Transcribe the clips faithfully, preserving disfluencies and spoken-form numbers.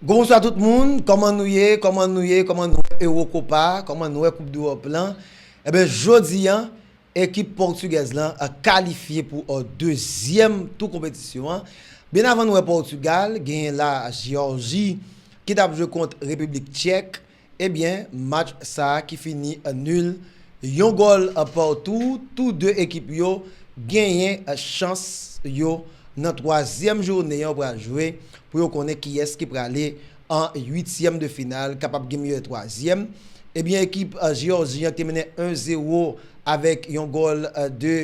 Bonjou, bonswa tout moun, kòman nou ye, kòman nou ye, kòman nou wè Eurocopa, kòman nou wè Koup Dewòp lan? Ebyen, jodi a, ekip pòtigèz lan a kalifye pou uh, dezyèm tou konpetisyon an. Byen avan nou wè Pòtigal, genyen la Jewòji ki t ap jwe kont Repiblik Tchèk. Ebyen, match sa a ki fini uh, nil, yon gòl uh, patou, tou de ekip yo genyen uh, chans yo nan twazyèm jounen yo pral jwe pou yo konnen kiyès ki prale an uityèm de final, kapab gen meyè twazyèm. Ebyen, ekip uh, Jewòji an te mennen en zewo avèk yon gòl uh, de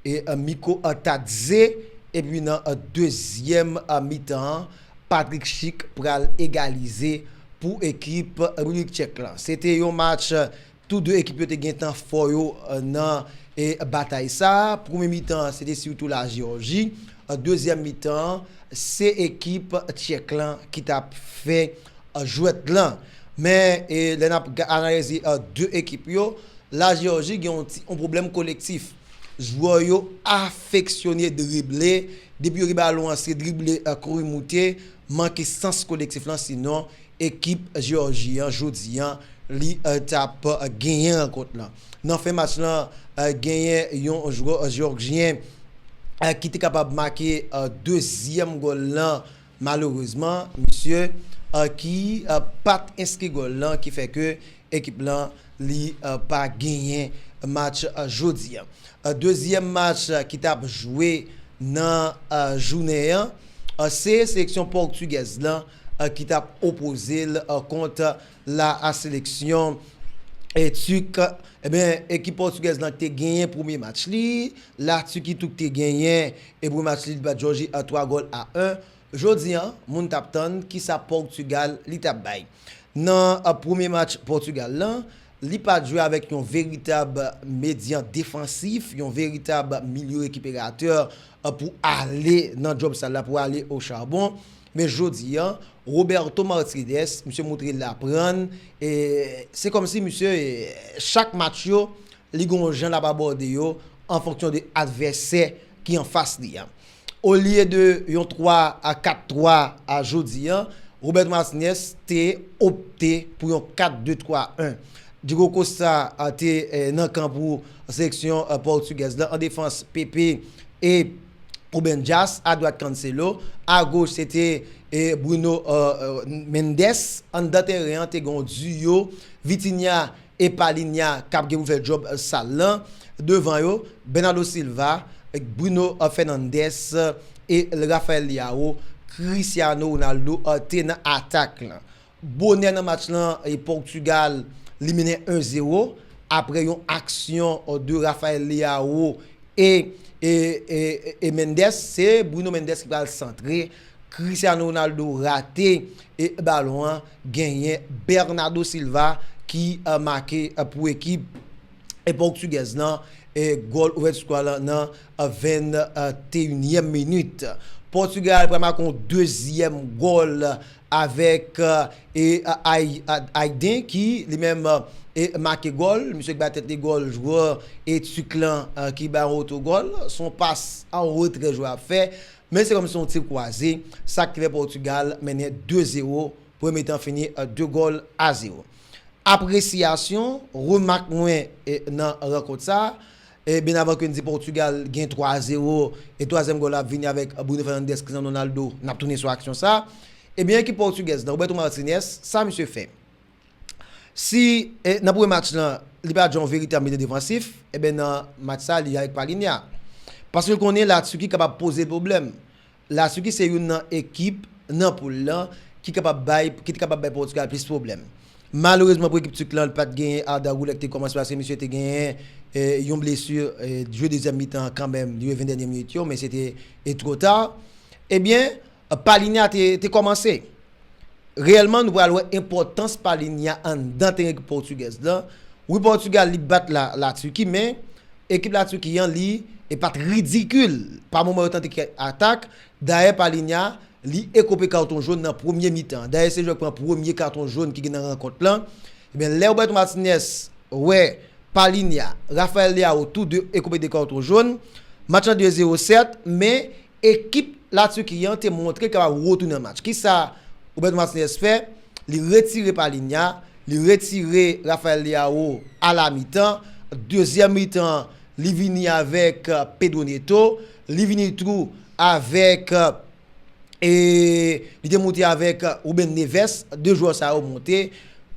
e, uh, Miko Atadze. Epi nan uh, dezyèm uh, mitan an, Patrick Schick pral egalize pou ekip Repiblik Tchèk lan. Se te yon match uh, tou de ekip yo te gentan fò yo uh, nan e batay sa a. Premye mitan an, se te sitou la Jewòji. Uh, dezyèm mitan an, se ekip Tchèk lan ki t ap fè uh, jwèt lan. Men e, lè n ap analize uh, de ekip yo, la Jewòji gen yon, ti, yon pwoblèm kolektif. Jwè yo afeksyone drible. Depi yo gen balon an, se drible uh, kouri moute, manke sans kolektif lan, sinon ekip Jewòji an jodi an, li uh, t ap uh, genyen rankont lan. Nan fen match lan, uh, genyen yon jwè uh, jewòjyen uh, ki te kapab make uh, dezyèm gòl lan. Malerezman, misye uh, ki uh, pa t enskri gòl lan, ki fè ke ekip lan li uh, pa genyen match uh, jodi an. Uh, dezyèm match uh, ki t ap jwe nan uh, jounen an, uh, se seleksyon pòtigèz lan uh, ki t ap opoze l uh, kont la seleksyon e Tik. Ebyen, ekip pòtigèz lan te genyen premye match li, la Tiki tou te genyen e premye match li, li bat Jewòji a twa gòl a en. Jodi an, moun t ap tann kisa Pòtigal li t ap bay. Nan uh, premye match Pòtigal lan, li pa t jwe avèk yon veritab medyan defansif, yon veritab milye rekiperatè uh, pou ale nan djòb sal la, pou ale o chabon. Men jodi an, Roberto Martinez, misye montre l aprann. E se kòmsi misye, e, chak match yo, li gen yon jan l ap abòde yo an fonksyon de advèsè ki anfas li an. Olye de yon twa a kat twa a jodi an, Roberto Martinez te opte pou yon kat de twa en. Diego Costa a te eh, nan kan pou seleksyon eh, pòtigèz la. An defans, Pepe e Ruben Dias, adwat Cancelo, agoch se te eh, Bruno eh, eh, Mendes. Anndan teren an te gen yon diyo Vitinha e Palhinha k ap gen pou fè djòb sal lan. Devan yo, Bernardo Silva, Bruno Fernandes e Rafael Leao. Cristiano Ronaldo te nan atak lan. Bonè nan match lan, e Pòtigal li mennen en zewo apre yon aksyon de Rafael Leao e, e, e, e Mendes. Se Bruno Mendes ki pral santre. Cristiano Ronaldo rate e balon an, genyen Bernardo Silva ki eh, make eh, pou ekip e pòtigèz lan e gòl ouvèti skò lan nan eh, vennteyinnyèm minit. Pòtigal pral make yon dezyèm gòl avèk eh, e eh, Ay- eh, Ayden ki li menm eh, e make gòl. Misye ki bay tèt li gòl, jwè e Tik lan eh, ki bay yon otogòl. Se yon pas an retrè jwè ap fè. Men se kòmsi yon ti kwaze, sa ki fè Pòtigal mennen de zewo, premye tan fini de gòl a zewo. Apresyasyon, remak mwen nan rankont sa, e byen avan ke n di Pòtigal gen twa zewo, e twazyèm gòl la ap vini avèk Bruno Fernandes, Cristiano Ronaldo, n ap tounen sou aksyon sa. Ebyen, ekip pòtigèz nan, Roberto Martinez, sa misye fè. Si eh, nan premye match lan, li pa t jwe yon veritab milye defansif, ebyen nan match sa, li avèk Palhinha. Paske l konnen Latiki kapab poze pwoblèm. Latiki se youn nan ekip nan poul lan ki kapab bay, ki te kapab bay Pòtigal plis pwoblèm. Malerezman pou ekip Tik lan, li pa t genyen Arda Güler ki te kòmanse paske misye te genyen eh, yon blesi, eh, jwe dezyèm mitan kanmenm, li rive ven dènye minit yo, men se te eh, twò ta. Ebyen, Palhinha te, te kòmanse. Reyèlman, nou pral wè enpòtans Palhinha anndan teren ekip pòtigèz lan. Wi, Pòtigal li bat la, Latiki, men ekip Latiki an li e pa t ridikil. Pa moman yo tante kèk atak. Dayè, Palhinha li ekope katon jòn nan premye mitan. Dayè, se jwè ki pran premye katon jòn ki gen nan rankont lan. Ebyen, lè Roberto Martinez wè Palhinha, Rafael Leao, tou de ekope de katon jòn. Match lan de zewo sèt, men ekip Latiki an te montre l kapab retounen nan match. Kisa Roberto Martinez fè, li retire Palhinha, li retire Rafael Leao a la mitan. Dezyèm mitan, li vini avèk Pedro Neto, li vini tou avèk e li te monte avèk Ruben Neves, de jwè sa yo monte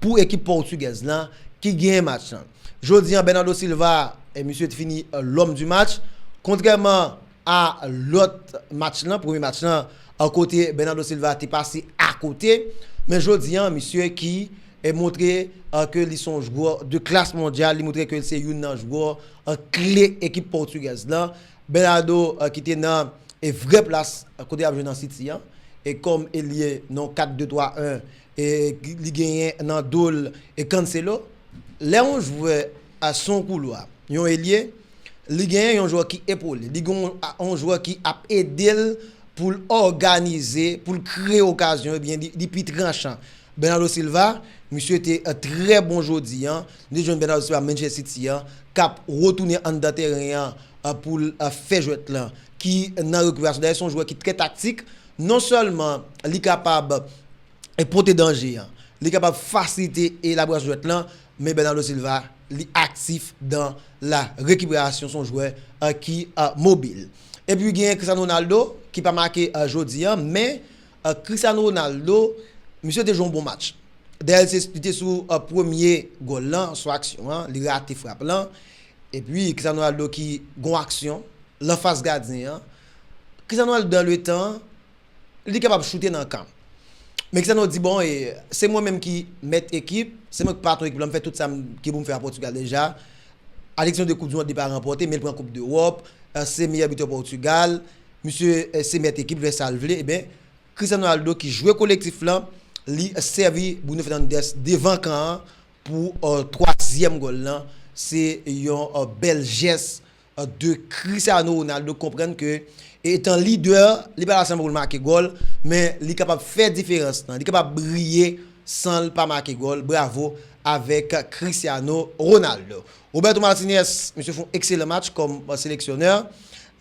pou ekip pòtigèz lan ki genyen match lan. Jodi an, Bernardo Silva, e misye te fini lòm di match. Kontrèman a lòt match lan, premye match lan, an kote Bernardo Silva te pase akote, men jodi an, misye ki e montre e, ke li se yon jwè de klas mondyal, li montre ke li se youn nan jwè e, kle ekip pòtigèz lan. Bernardo e, ki te nan e vrè plas e, kote l ap jwe nan City an, e kòm elye nan kat de twa en, e li genyen nan do l e Cancelo. Lè yon jwè e, se yon koulwa, yon elye, li genyen yon jwè ki epole, li gen yon, yon jwè ki ap ede l pou l òganize, pou l kreye okazyon, ebyen, li, li pi tranchan. Bernardo Silva, misye te e, trè bon jodi an. Nou te jwenn Bernardo Silva Manchester City an, k ap retounen anndan teren an e, pou l e, fè jwèt lan, ki nan rekiperasyon. Dayè, se yon jwè ki trè taktik. Non sèlman li kapab e pote danje an, li kapab fasilite elaborasyon jwèt lan, men Bernardo Silva, li aktif dan la rekiperasyon, se yon jwè e, ki e, mobil. Epi genyen Cristiano Ronaldo ki pa make e, jodi an, men e, Cristiano Ronaldo, misye te jwe yon bon match. Dayè, li te, li te sou e, premye gòl lan, sou aksyon an, li rate frap lan. Epi Cristiano Ronaldo ki gon aksyon, l anfas gadyen an. Cristiano Ronaldo dan letan, li kapab choute nan kan. Men Cristiano di, bon, e, se mwen menm ki mèt ekip, se mwen ki patwon ekip la, m fè tout sa m, ki pou m fè a Pòtigal deja. A leksyon de koup di mond, li pa ranpòte, men l pran koup dewòp, e, se meyè bitè Pòtigal, misye e, se mèt ekip, li fè sa l vle, ebyen, Cristiano Ronaldo ki jwe kolektif lan, li sèvi Bruno Fernandes devan kan an pou e, twazyèm gòl lan. Se yon e, bèl jès e, de Cristiano Ronaldo, konprann ke etan lidè, li pa la sèlman pou l make gòl, men li kapab fè diferans lan, li kapab briye san l pa make gòl. Bravo avèk Cristiano Ronaldo. Roberto Martinez, misye fè yon ekselan match kòm e, seleksyonè.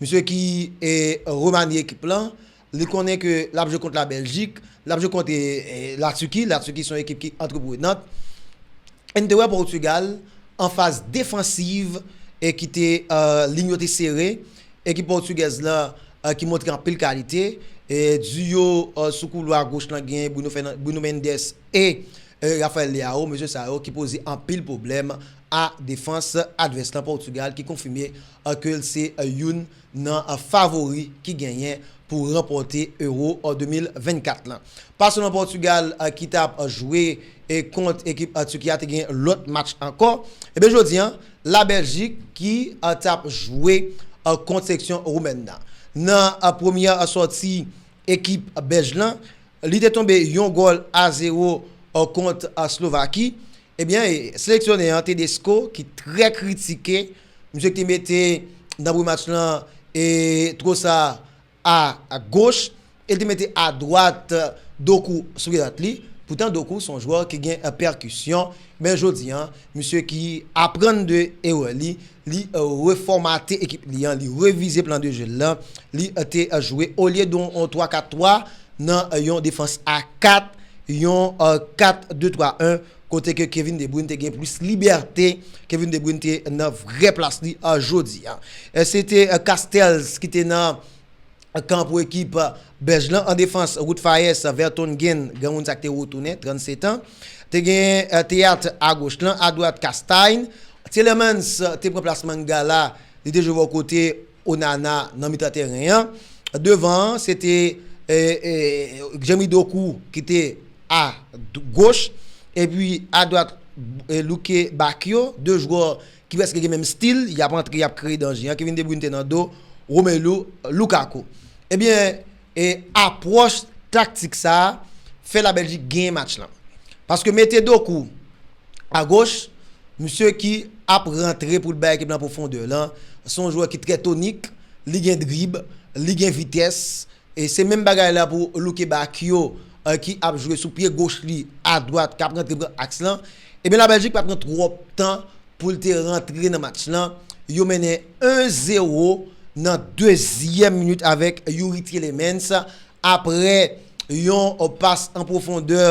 Misye ki e, remanye ekip lan. Li konnen ke l ap jwe kont Labèljik, l ap jwe kont e, e, Latiki. Latiki se yon ekip ki antreprenant. E n te wè Pòtigal an faz defansiv e ki te e, liy yo te sere. Ekip pòtigèz lan e, ki montre anpil kalite. E, diyo e, sou koulwa goch lan gen Bruno Fernan-, Bruno Mendes e, e, Rafael Leao. Mesye sa yo ki poze anpil pwoblèm a defans advès lan, Pòtigal ki konfime e, ke l se e, youn nan e, favori ki genyen pou ranpòte Euro e, de mil vennkat lan. Pase nan Pòtigal e, ki t ap jwe e, kont ekip e, Tiki a, te gen lòt match ankò. Ebyen, jodi an, Labèljik ki e, t ap jwe e, kont seleksyon woumèn nan. Nan e, premyè e, sòti ekip bèj lan, li te tonbe yon gòl a zewo e, kont e, Slovaki. Ebyen, e, seleksyonè an, Tedesco, ki trè kritike, misye ki te mete nan premye match lan e, Trossard a, a goch, e l te mete a dwat Doku sou dwat li. Poutan Doku se yon jwè ki gen e, pèkisyon, men jodi an, misye ki aprann de erè li, li e, refòmate ekip li an, li revize plan de jeu l lan, li e, te e, jwe olye de yon twa kat twa nan e, yon defans a kat, yon e, kat de twa en, kote ke Kevin De Bruyne te gen plis libète, Kevin De Bruyne te nan vrè plas li e, jodi an. E, se te e, Castells ki te nan kan pou ekip bèj lan. An defans, Wout Faes, Vertonghen, granmoun sa ki te retounen, trannsèt an. Te gen e, Théâtre a goch lan, a dwat Castagne. Tielemans te pran plas Mangala, li te jwe bò kote Onana nan mitan teren an. Devan an, se te e, e, Jeremy Doku ki te a d-, goch, epi a dwat e, Luke Bacchio, de jwè ki prèske gen menm stil, y ap antre, y ap kreye danje an. Kevin De Bruyne te nan do Romelu Lukaku. Ebyen, e, apwòch taktik sa a fè Labèljik genyen match lan. Paske mete Doku a goch, misye ki ap rantre pou l bay ekip lan pwofondè lan, se yon jwè ki trè tonik, li gen drib, li gen vitès, e se menm bagay la pou Luke Bacchio, e, ki ap jwe sou pye goch li, a dwat, k ap rantre pran aks lan. Ebyen, Labèljik pa pran twòp tan pou l te rantre nan match lan. Yo mennen en zewo nan dezyèm minit avèk Youri Tielemans. Apre Yon pas an pwofondè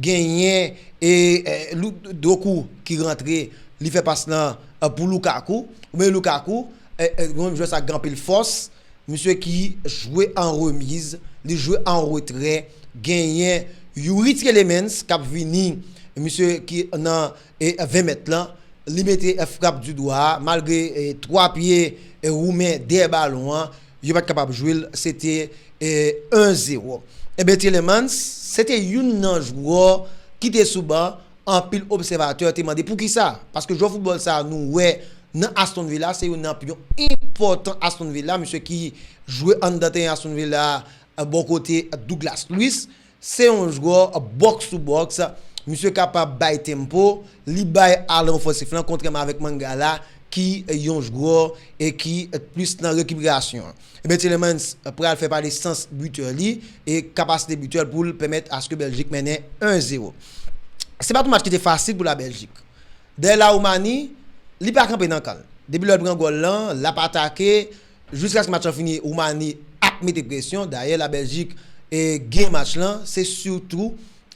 genyen e Doku ki rantre, li fè pas lan pou Lukaku, oubyen Lukaku, yon jwè sa gen anpil fòs, misye ki jwe an remiz, li jwe an retrè, genyen Youri Tielemans k ap vini, misye ki nan ven mèt lan, li mete frap di dwa a, malgre twa pye Roumen dèyè balon an, yo pa t kapab jwe l, se te en zewo. Ebyen, Tielemans, se te youn nan jwè ki te sou ban, anpil obsèvatè te mande poukisa. Paske jwè foutbòl sa a nou wè nan Aston Villa, se youn nan pyon enpòtan Aston Villa, misye ki jwe anndan teren Aston Villa a, bò kote Douglas Luiz. Se yon jwè box to box. Misye kapab bay tempo, li bay alan ofansif lan, kontrèman avèk Mangala, ki yon jwè e ki plis nan rekiperasyon. Ebyen, Tielemans pral fè pale sans bitè li e kapasite bitè l pou l pèmèt aske Bèljik mennen en zewo. Se pa t yon match ki te fasil pou Labèljik. Dèyè Lawoumani, li pa kanpe nan kan l. Depi lè l pran gòl lan, l ap atake, jiskaske match lan fini, Woumani ap mete presyon. Dayè, Labèljik e, gen match lan, se sitou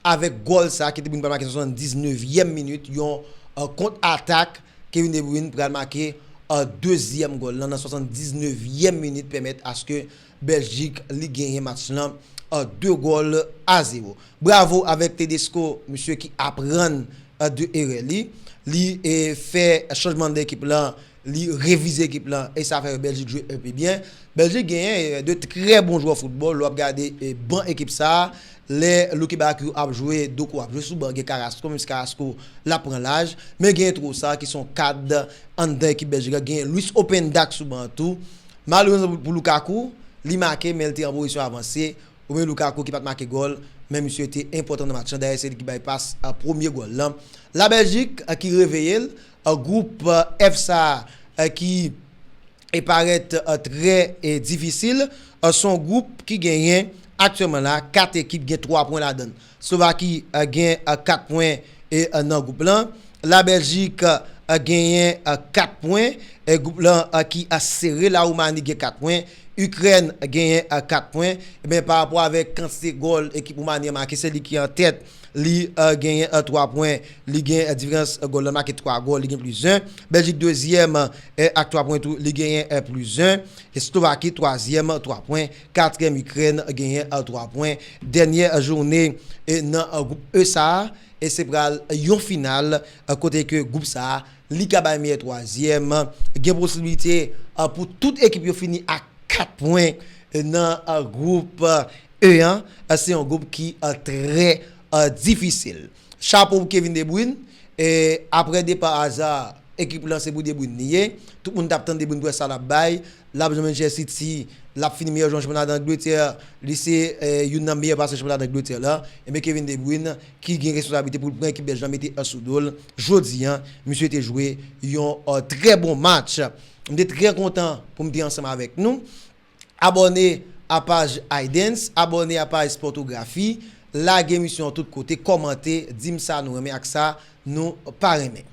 avèk gòl sa ki te vin pral make nan swasanndiznèvyèm minit, yon e, kont-atak, Kevin De Bruyne pral make e, dezyèm gòl lan nan swasanndiznèvyèm minit, pèmèt aske Bèljik li genyen match lan e, de gòl a zewo. Bravo avèk Tedesco, misye ki aprann e, de erè li. Li e, fè chanjman nan ekip lan, li revize ekip lan e sa fè Bèljik jwe enpe byen. Bèljik genyen e, de trè bon jwè foutbòl. Lè w ap gade e, ban ekip sa a, lè Lucky Bacchio ap jwe, Doku ap jwe sou ban, gen Carrasco, menm si Carrasco l ap pran laj, men genyen Trossard ki se yon kad anndan ekip Bèljik la, genyen Luis Openda k sou ban an tou. Malerezman pou Lukaku, li make, men l te an pozisyon avanse. Romelu Lukaku ki pa t make gòl, men misye te enpòtan nan match lan. Dayè, se li ki bay pas a premye gòl lan. Labèljik a, ki reveye l, a, gwoup a, F sa a, a, ki e parèt a, trè e difisil, a, se yon gwoup ki genyen aktyèlman la kat ekip gen twa pwen ladan l. Slovaki a, gen a, kat pwen e, a, nan gwoup lan. Labèljik a, genyen a, kat pwen. E gwoup lan a, ki a, sere, Lawoumani gen kat pwen. Ikrèn genyen a, kat pwen. Ebyen, pa rapò avèk kantite gòl ekip Woumani an make, se li ki an tèt. Li a, genyen a, twa pwen. Li gen a, diferans a, gòl lan make twa gòl, li gen plis en. Bèljik dezyèm e, ak twa pwen tou, li genyen a, plis en. E Slovaki twazyèm, twa pwen. Katriyèm, Ikrèn genyen a, twa pwen. Dènyè jounen e, nan a, gwoup E sa a, e se pral yon final a, kote ke gwoup sa a, li ka bay meyè twazyèm. Gen posiblite a, pou tout ekip yo fini ak kat pwen nan a, gwoup E an. A, se yon gwoup ki a, trè a, difisil. Chapo pou Kevin De Bruyne. E apre depa Hazard, ekip lan se pou De Bruyne li ye. Tout moun t ap tann De Bruyne pou wè sa l ap bay. L ap jwe Manchester City, l ap fini meyè jwè chanpyona Angletè. Li se e, youn nan meyè pasè chanpyona Angletè la. Ebyen, Kevin De Bruyne ki gen responsablite pou l pran ekip bèlj lan mete an sou do l. Jodi a, misye te jwe yon e, trè bon match. M te trè kontan pou m te ansanm avèk nou. Abòne a paj Idance, abòne a paj Sportographie, lage emisyon an tout kote, kòmante, di m sa nou renmen ak sa nou pa renmen.